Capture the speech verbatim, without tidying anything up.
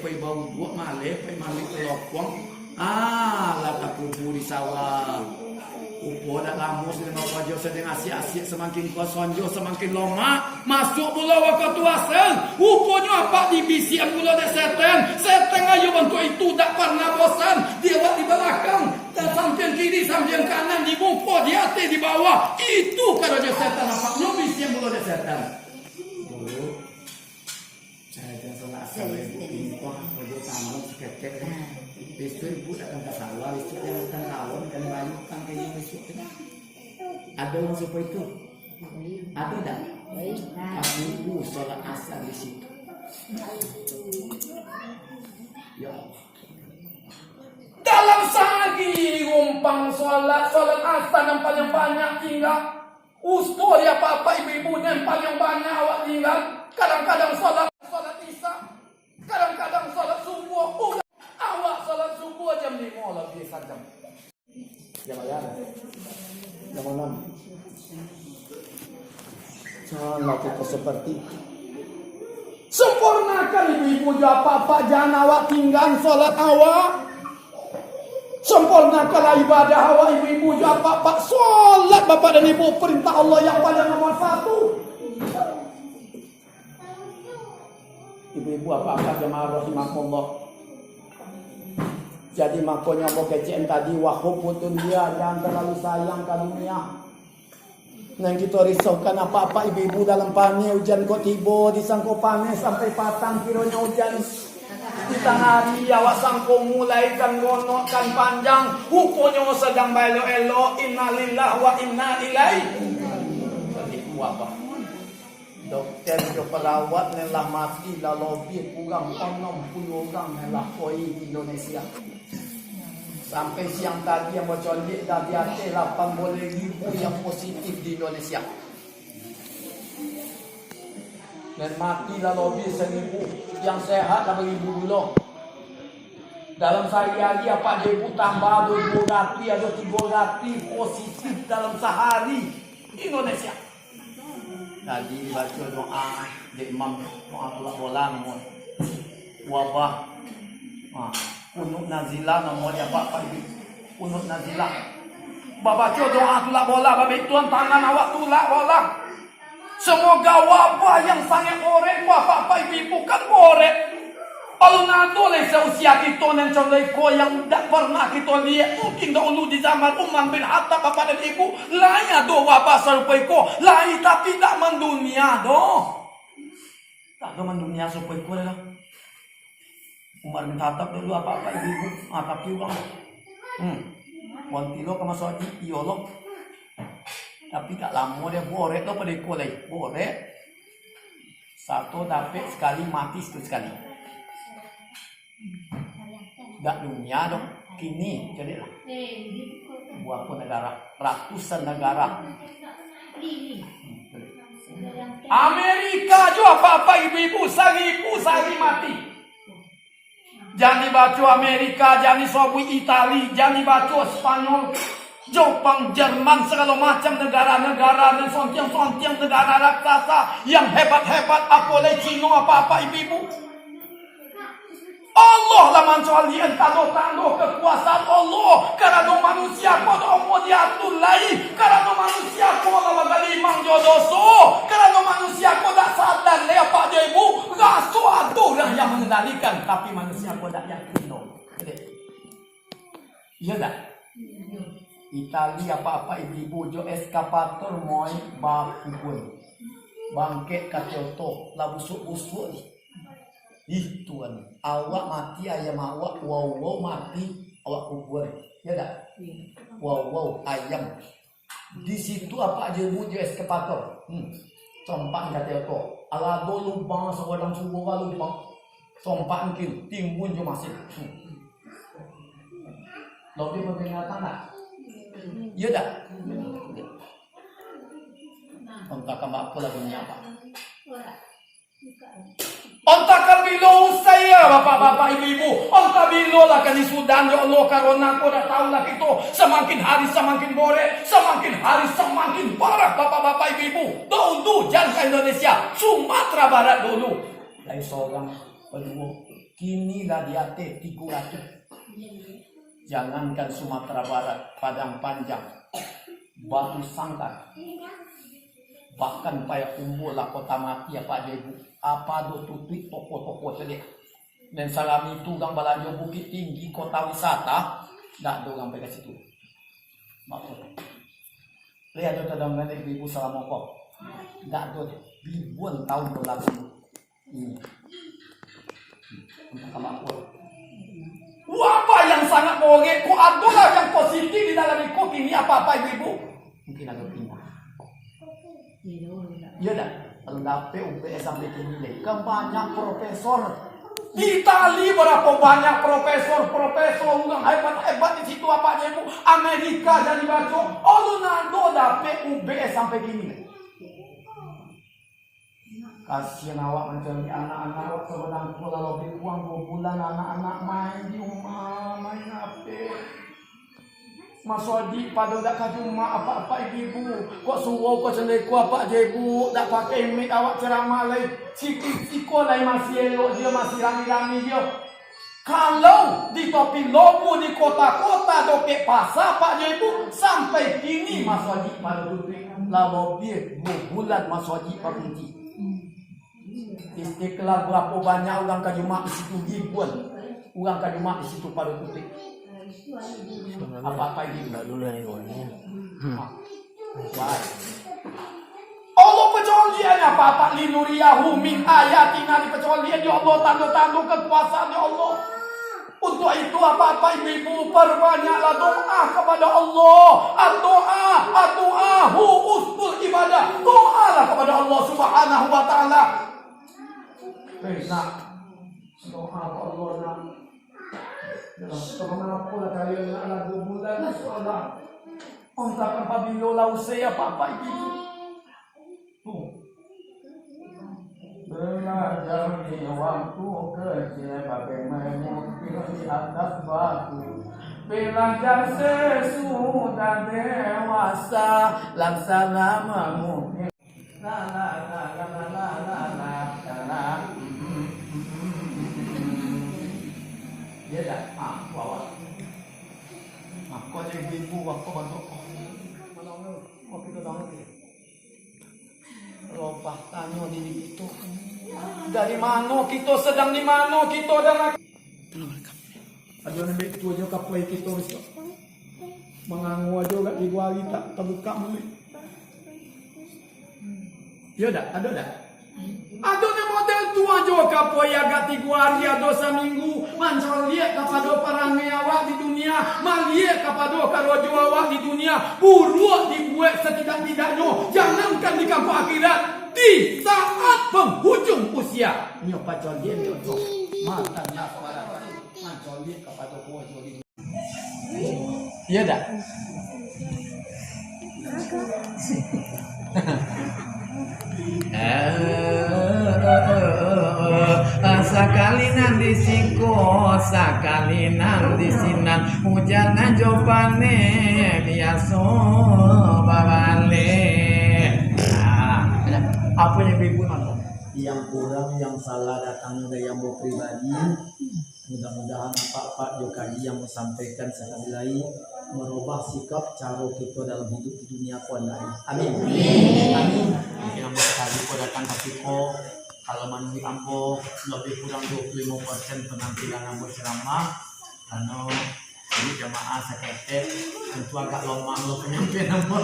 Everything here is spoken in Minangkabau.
Pai bauduak maleh, pai mandi ka lokuang. Ah, lah takubua di sawah. Upo dak lamo sadang bakarajo, sadang asiak-asiak, samakin kua sonjo, samakin lomak. Masuak pulo wakatu asar. Ruponyo apak dibisiakan pulo dek setan. Setan ayo bantuak itu dak parnah bosan. Di awak di balakang, sampiang kiri, sampiang kanan, di muko, di ateh, di bawah. Itu karajo setan, apak nyo bisiakan pulo dek setan. Dulu. Saya jangan salah asal, Ibu. Ini kok kerja tambah seketek, kan? Besok Ibu datang ke sawah, besok jangan datang kawan, kan banyak kan kayaknya besok, kan? Ada orang serupa itu? Ada tak? Aku Ibu sholat asar di situ. Ya Allah. Dalam sahari rumpang sholat, sholat asar yang paling banyak tinggal. Ustori apak-apak ibu-ibu nan paling banyak awak tinggal, kadang-kadang salat, salat Isya, kadang-kadang salat subuah, urang awak salat subuah jam limo labiah sajam. Jam ayam. Jam anam. Salah kita seperti itu. Sempurnakan ibu-ibu jo apak-apak, jan awak tinggaan salat awak. Sempurnakanlah ibadah awak ibu-ibu jo apak-apak. Salat bapak dan ibu, perintah Allah yang paling nomor satu. Ibu-ibu apak-apak jamaah rahimakumullah. Jadi makonyo ambo kecek tadi, wa hubbud dunya, jangan terlalu sayang ka dunia. Nan kito risaukan apak-apak ibu-ibu dalam paneh, ujan kok tibo, disangko paneh sampai patang kironyo ujan. Di tangah ari awak sangko mulai kan gonok kan panjang, ruponyo sadang baelok-elok, innalillahi wa inna ilaihi. Ibu apak. Dokter jo perawat nan lah mati lah lobiah kurang anam puluah urang nan lah koi di Indonesia. Sampai siang tadi ambo caliak dari ateh lapan baleh ribu yang positif di Indonesia. Nan mati lah lobiah saribu, yang sehat lah baribu pulo. Dalam sahari-hari apak jo ibu tambah ado duo ratih, ado tigo ratih positif dalam sahari di Indonesia. Tadi dibaco doa dek imam, doa tulak bola namonyo. Wabah. Ha, kunut nazilah namonyo, apak-apak ibu. Kunut nazilah. Babaco doa tulak bola, babituan tangan awak tulak bola. Semoga wabah yang sangat borek, apak-apak ibu-ibu, kan borek. Alun ado lai sausia kito nan cando iko yang dak parnah kito liek. Mungkin dahulu di zaman Umar bin Khattab, bapak dan ibu, lai ado wabah sarupo iko, lai, tapi dak mandunia doh. Dak ado mandunia sarupo iko lai lah. Umar bin Khattab dulu apak-apak ibu-ibu, ah, tapi urang, hmm, bontilo ka masajik, iyo lo. Tapi dak lamo deh, borek lo pado iko lai, borek. Sato dapek sakali, mati situ sakali. Dak dunia doh. Kini, caliaklah. Buah ko nagara, ratusan nagara. Amerika jo apak-apak ibu-ibu, saribu sahari mati. Jan dibaco Amerika, jan disobui Itali, jan dibaco Spanyol, Jopang, Jerman, sagalo macam nagara-nagara nan sontiang-sontiang, nagara raksasa yang hebat-hebat, apo lai Cino, apak-apak ibu-ibu. Allah lah mancaliakan tando-tando kakuasaan Allah, karano manusia ko dak amuah diatur lai, karano manusia ko lah bagalimang jo doso, karano manusia ko dak sadar lai, apak jo ibu, raso ado urang yang mangendalikan, tapi manusia ko dak yakin doh. Iyo dak? Itali apak-apak ibu-ibu jo eskavator moi bakubun. Bangkek ka Kioto, lah busuak-busuak ni. Ih, Tuhan, awak mati, ayam awak, wau-wau mati, awak kubur. Iyo dak? Wau-wau, ayam. Di situ apak jo ibu jo eskavator. Hmm. Sompak ka Kioto. Alah ado lubang, sagadang surau lubang. Sompak mungkin timbun jo masin. Hmm. Lobi mambingatan dak? Iyo dak? Ontakan baapo lah dunia, Pak? Ontakan bilo usai ya, bapak-bapak, ibu-ibu? Ontak bilo lah ka disudahan jo Allah, karano ko dak tahu lah kito. Samakin hari samakin borek, samakin hari samakin parah, bapak-bapak, ibu-ibu. Dulu jan ka Indonesia, Sumatera Barat dulu. Lai sorang, paduo. Kini lah di ateh tigo ratuih. Jangankan Sumatera Barat, Padang Panjang, Batu Sanggar, bahkan Payakumbuah lah kota mati, apak jo ibu. Apo ado tutuik toko-toko caliak. Nan salami tu urang balanjo Bukittinggi, kota wisata, ndak ado urang pai ka situ. Maklum. Lai ado tadanga dek ibu-ibu salamo ko? Ndak ado deh. Ribuan taun balalu. Hmm. Entah ka mangko. Wabah yang sangat borek ko, adolah yang positif di dalam iko kini, apak-apak ibu-ibu? Mungkin agak pindah. Iyo dak? Kalau dapek U B S sampai kini lai. Kan banyak profesor. Di Itali barapo banyak profesor, profesor, urang hebat-hebat di situ, apak jo ibu. Amerika jadi baco. Alun ado dapek U B S sampai kini lai. Kasian awak mancari anak-anak awak, sadang ko lah labiah kurang duo bulan anak-anak main di rumah, main H P. Masojik pado dak ka Jumaik, apak-apak ibu-ibu. Kok suruah ko sandai ko, apak jo ibu, dak pakai mik awak ceramah lai. Siko-siko lai masih elok dio, masih rami-rami dio. Kalau di topi lobu, di kota-kota dokek pasa, apak jo ibu, sampai kini masojik pado tutuik. Lah labiah duo bulan masojik bakunci. Istiqlal barapo banyak urang ka Jumaik di situ, ribuan urang ka Jumaik di situ pado tutuik. Apak-apak ibu. Ndak dulu ni, kawan. Ha. Wah. Allah pacaliak nyo apak-apak, linuriyahu min ayatina, dipacaliak dek Allah tando-tando kakuasaan Allah. Untuak itu, apak-apak ibu-ibu, parbanyaklah doa kapada Allah. Doa, doa hu ustul ibadah. Doalah kapada Allah Subhanahu wa Ta'ala. Eh, nak. Doa ka Allah, nak. Kenapa lah kalian nak lagu bulan, insyaallah. Oh, takkan pabilo lah usai apak-apak ibu. Tuh. Belajar di waktu kecil, bagai mengukir di atas batu. Belajar sesudah dewasa, laksana mengukir. La, la, la. Iyo dak? Ah, bawa. Mako cari ibu-ibu, mako bantu. Mano, mano? Oh, kito bangun, yo. Lobah tanyo diri kito. Dari mano kito, sadang di mano kito, dan ado nan baitu ajo kapoi kito, besok. Mangango ajo gak tigo ari tak tabuka muluik. Iyo dak? Ado dak? Ado nan model tu ajo kapoi agak tigo ari, ado saminggu, mancaliak kapado parangai awak di dunia, maliek kapado karajo awak di dunia, buruak dibuek satidak-tidaknyo, jangankan di kampuang akhirat, di saat penghujung usia. Nyo pacaliak nyo tu, matan nyo kapado, mancaliak kapado karajo di dunia. Iyo dak? Sakali nan di siko, sakali nan di sinan, ujan jo paneh biaso babaleh. Nah, apo nan ibu-ibu nonton? Yang kurang, yang salah datangnyo dari ambo pribadi. Mudah-mudahan apak-apak jo kaji yang ambo sampaikan sakali lai marubah sikap caro kito dalam hidup di dunia ko nanti. Amin. Amin. Mungkin ambo sakali ko datang ka siko, kalau manuruik ambo, labiah kurang duo puluah limo persen penampilan ambo ceramah, karano ini jamaah saketek, tantu agak lomang lo penyampaian ambo.